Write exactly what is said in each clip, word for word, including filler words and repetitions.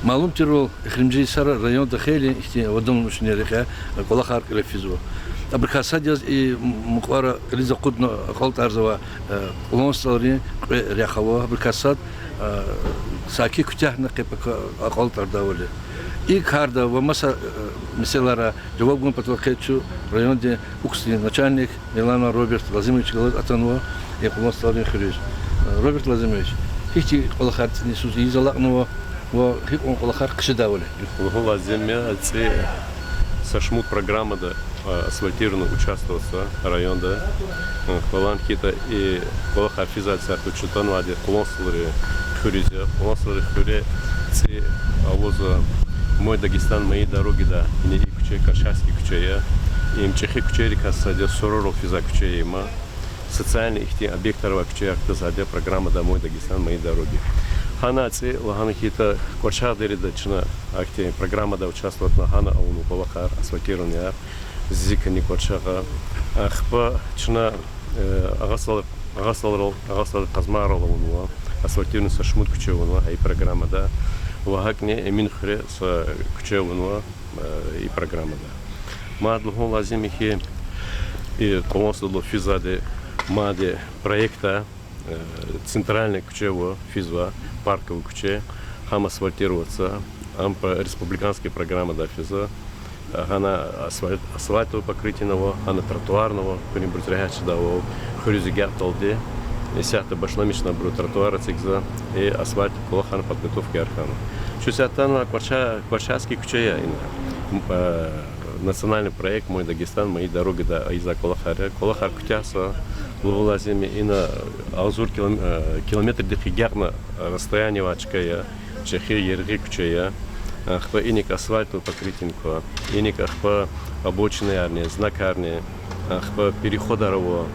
Малум тирвал, эхиримжи йисара районда хейлин ихьтин аваданлу шнер рекье кӀвалахар кьиле физва. Абурукай сад яз и мукьвара кьилиз акъудна акьалтӀарзавай кьулан СтӀалрин кьве рехъ ава, абурукай сад саки куьтягьна къе-пака акьалтӀардайвал я. И карда ва маса месэлайра жаваб гун патал къе чун райондин УКС-дин начальник Миланов Роберт Лазимович галаз атанва и кьулан СтӀалрин хуьруьз. Роберт Лазимович, гьихьтин кӀвалахар цӀийиз йисуз ийиз алакьнава ва гьикьван кӀвалахар хъжедайвал я? Лугьун лазим я, цӀи са шумуд программада асфальтирование участвоватьзава районда. Квалан хьайитӀа, и кӀвалахар физвай сятда чун атанвайди Кьулан СтӀалрин хуьруьз я. Кьулан СтӀалрин хуьре цӀи авазва Мой Дагестан, мои дорогида, ина и куьче Карачаевский куьче я. Им чӀехи куьчейрикай сад я, сурарал физвай куьче я им. Социальный ихьтин объектар авай куьчеяр хьиз я программада Мой Дагестан, мои дороги. Гьана цӀи, лагьана хьайитӀа, КӀварчагъ дереда чна ахьтин программада участвоватьна, гьана авунва кӀвалахар, асфальтированияяр, Зикани КӀварчагъа. Ахпа чна Агъа СтӀал-, Агъа СтӀалрал, Агъа СтӀалрин Къазмайрал авунва, асфальтирование са шумуд куьче авунва и программада. Ва гьакӀни Эминхуьре са куьче авунва и программада. Мад лугьун лазим я хьи, и Кьулан СтӀалрал физвайди мад проектда центральный куьче ава физва, парковый куьче, гьам асфальтироваться, ам по республиканский программада физва. Гьана асфальт-, асфальтовое покрытие ава, гьана тротуарное ава, хуьруьнбуруз регьят жедайвал, хуьруьз агакьдалди. Исятда башламишна абуру тротуар эцигзава, и асфальт кӀвалахарна подготовкаяр хьанва. Чун исятда атанва Кварча-, Кварчаевский куьче я ина. Национальный проект Мой Дагестан, мои дорогида ийизвай кӀвалахар я. КӀвалахар куьтягьзава, лугьун лазим я, ина агъзур килом-, километрдихъ агакьна расстояние авай чка я, чӀехи яргъи куьче я. Ахпа иник асфальтовое покрытиени ква, иник ахпа обочинаярни, знакарни, ахпа переходар ава,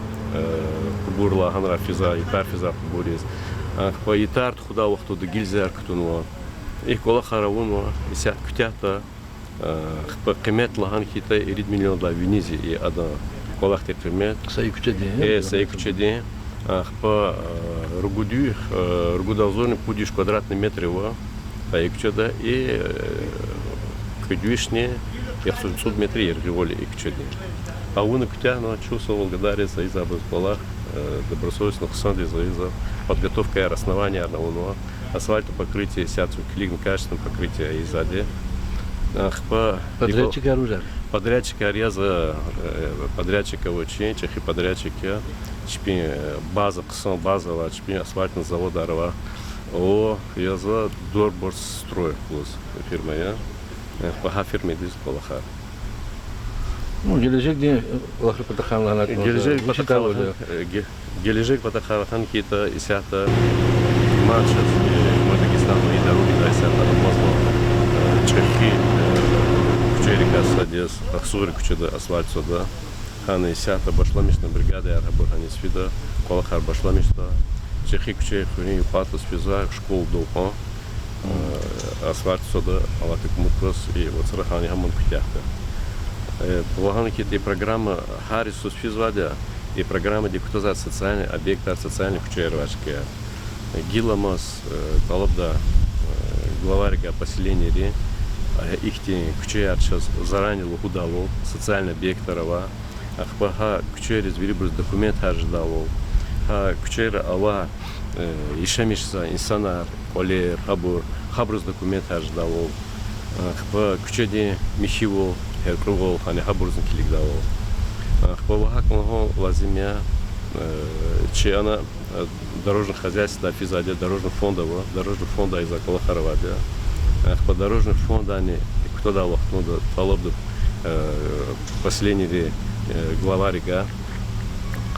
пубурла гьанра физва, ятар физва пубуриз. Ахпа ятар тухудай вахтунда гильзаяр кутунва. И кӀвалахар авунва, исятда куьтягьда, ахпа къимет лагьана хьайитӀа ирид миллиондилай виниз я и адан кӀвалахдин къимет. Са и куьчедин, э, са и куьчедин. Ахпа ругуд-, ругуд агъзурни пуд виш квадратный метр ава и куьчеда, и кӀуьд вишни яхцӀурни цӀуд метр яргъивал я и куьчедин. Авуна куьтягьна, чухсагъул гадайриз, ийизвайбуруз кӀвалах, добросовестно хъсандиз ийизва, подготовкаяр, основаниярни авунва. Асфальтное покрытие, исятда килигна качественное покрытие ийизвайди. Ахпа подрядчикар вужар? Подрядчикар язва, подрядчик авач, чӀехи подрядчик я, чпин база, хъсан база ава, чпин асфальтный заводар ава. О, язва Дорборстрой лугьуз фирма я. Ахпа гьа фирмадиз кӀвалахар. Ну, гележегдин кӀвалахрин патахъай лагьана, гележегдин патахъай лагьана, ге-, гележегдин патахъай лагьана хьайитӀа, исятда мад чаз, Мой Дагестан, мои дорогида исятда аквазва чӀехи куьчейрикай сад яз, Ахцугрин куьчеда асфальт цада. Гьана исятда башламишна бригадаяр, гьабур гьаниз фида, кӀвалахар башламишда. ЧӀехи куьче хуьруьн юкьва туш физва, школадал кьван асфальт цада, алатай кумуказ и вацра гьана гьамни куьтягьда. Лагьана хьайитӀа, и программа гьар йисуз физвайди я, и программадик кутазвай социальный объектар, социальный куьчеяр авай чкаяр. Гиламаз тӀалабда главайрикай поселенийри ихьтин куьчеяр чаз заранее лугьудайвал, социальный объектар ава, ахпа гьа куьчейриз вирибуруз документар жедайвал, гьа куьчейра авай яшамиш жезвай инсанар, кӀвалер, гьабур, гьабуруз документар жедайвал, ахпа куьчедин михьивал, гьяркьуьвал, гьана гьабурузни килигдайвал. Ахпа ва гьакӀ лугьун лазим я, чи ана дорожный хозяйстводай физвайди я, дорожный фонд ава, дорожный фондай ийизвай кӀвалахар авайди я. Ахпа дорожный фондани кутадай вахтунда тӀалабда поселенийри главайрикай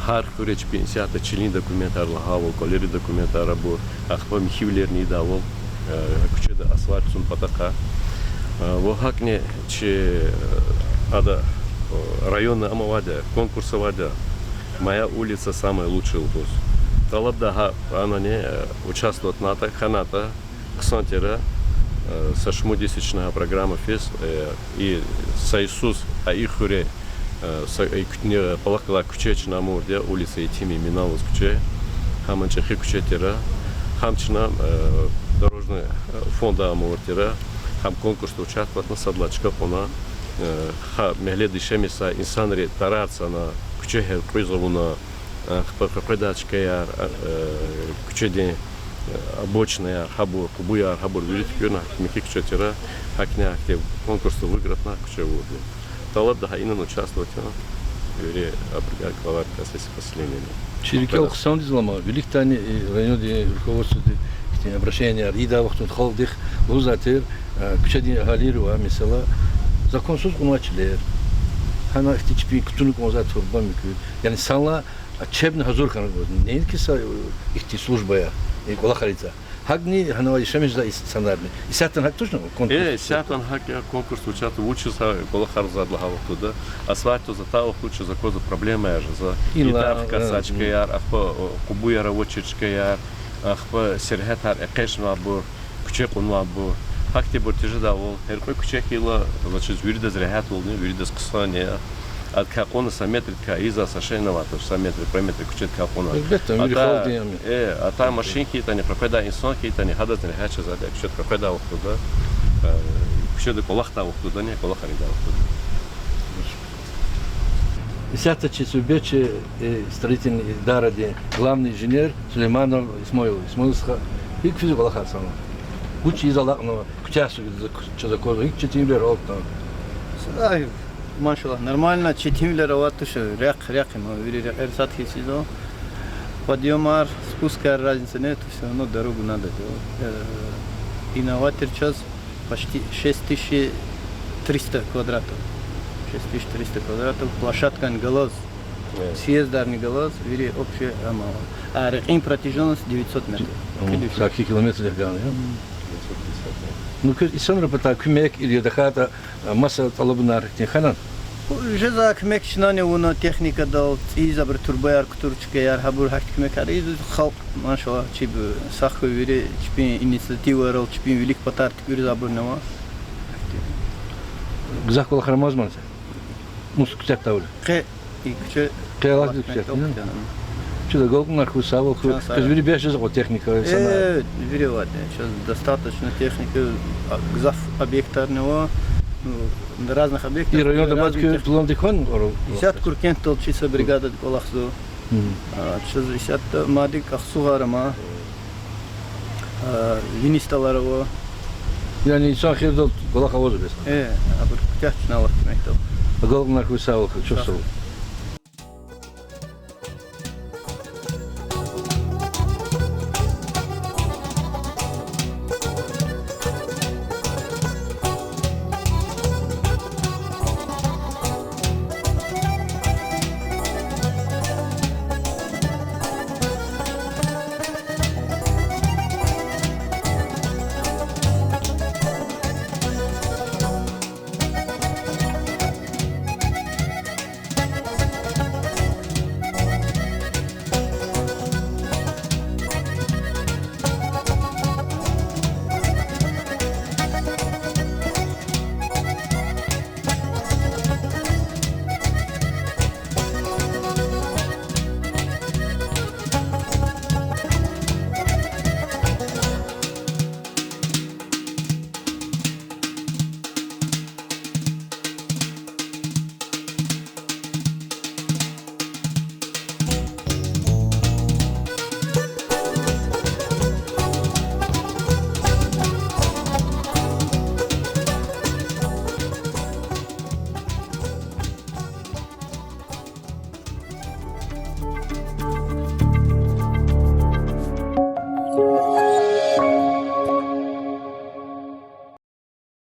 гьар хуьре чпин исятда чилин документар лагьайвал, кӀвалерин документар, абур, ахпа михьивилерни ийидайвал, куьчеда асфальт цун патахъай. Ва гьакӀни чи ада районда ам авайди я, конкурс авайди я, моя улица самая лучшая лугьуз. ТӀалабда гьа анани участвовать авунатӀа, хьанатӀа, хъсан тир я, са шумуд йис я чна гьа программа физ, и са йисуз гьа и хуьре, са и куь-, кӀвалах галай куьче чна амурди я, улица Етим Эмина лугьуз куьче, гьам чӀехи куьче тир я, гьам чна дорожный Фонда амайвал тир, гьам конкурсда участвовать авуна, сад лагьай чка кьуна, э, гьа мягьледа яшамиш жезвай инсанрин тарар цана, куьчегьер кьуьзва вуна, э, ахпа къекъведай чкаяр, э, куьчедин, э, обочинаяр, гьабур, къубуяр, гьабур вири туькӀуьрна, гьакӀ михьи куьче тир, гьакӀни гьахьтин конкурсда выигратьна куьче авурди. ТӀалабда гьа инал участвовать авуна вири абурукай глава администрации поселенияни. Чи рикӀел хъсандиз алама, виликдани, э, райондин руководстводи ихьтин обращенияр ийидай вахтунда халкьдихъ лугьузвай тир, э, куьчедин агьалийривай, месела, законсуз кьунвай чилер. Гьана ихьтин чпин кутуна кӀанзавай турба муькуьд. Яни санлай чебни гьазур хьана кӀанзава. Неинки са, э, ихьтин службаяр, э, кӀвалахар ийизвай. ГьакӀни гьанай яшамиш жезвай инсанарни. Исятдани гьакӀ тушни конкурс? Э, исятдани гьакӀ я, конкурс участвовать, вучиз гьа кӀвалахар ийизвайди лагьай вахтунда, асфальт ийиз атай вахтунда чаз аквазва проблемаяр жезва. Инал, итар хкатзавай чкаяр, ахпа, о, къубуяр авачир чкаяр, ахпа сергьятар экъечӀнавайбур, куьче кьунвайбур. Гьахьтинбур тежедайвал, гьяркьуь куьче хьайила, значит, виридаз регьятвални, виридаз хъсанни я. Адакай кьуна са метрдикай ийизвай са шейни авайди туш, са метр, кьве метр куьчедикай кьуна. Гьелбетда, вири халкьдин я. Э, атай машин хьайитӀани, къекъведай инсан хьайитӀани, гьадаз регьят жезвайди я куьчеда къекъведай вахтунда, э, куьчеда кӀвалахдай вахтундани, кӀвалахар ийидай вахтунда. Исятда чи суьгьбетчи, э, строительный идарадин главный инженер Сулейманов Исмаил. Исмаил стха, гьикӀ физва кӀвалахар санал? Вуч ийиз алакьнава, куьтягь чаз аквазва, гьикӀ четинвилер гьалтна? Ай, машаллагь, нормально, четинвилер авайди туш, рехъ, рехъ им, вири рекьер сад хьиз физва. Подъёмар, спускар, разница нету, всё равно дорогу надо делать. Э, ина авай тир чаз почти шесть тысяч триста квадратов. Шесть тысяч триста квадратов, площадкани галаз, э, съездарни галаз, вири общий ама. А рекьин протяжённость девятьсот метров. Мгм. Километр. Саки километр ягъана я? Мгм. Ну, квез инсанрин патай куьмек, или тахьайтӀа, а, маса тӀалабунар ихьтин хьанани? Жезва куьмек, чнани авуна техникадал, цӀийиз абуру турбаяр кутур, чкаяр, гьабур, гьахьтин куьмекар ийиз, халкь, машаллагь, чеб сагъ хьуй, вири чпин инициативайрал, чпин вилик патар туькӀуьрзавайбурни ава. Гзаф кӀвалахар амазмани? Мус куьтягь тавур? Къе и куьче. Къе алатди куьтягь, куьтягь. Чида агалкьунар хьуй, сагъвал хьуй. Чан сагъ. Квез вири бегьер жезва кьван техника, э, санал? Вири авайди, чаз достаточно техника, а, гзаф объектарни ава, ну, на разных объектах. И районда мад куь техника пландик кван? Исятда Куркентдал чи са бригадада кӀвалахзава. Мгм. А, чаз исятда мадни Ахцугъар ама, а, Винисталар ава. Яни инсан хирдал кӀвалах авазва бес? Э, абур куьтягь чна Аллагьдин куьмекдал. Агалкьунар хьуй, сагъвал хьуй, чухсагъул.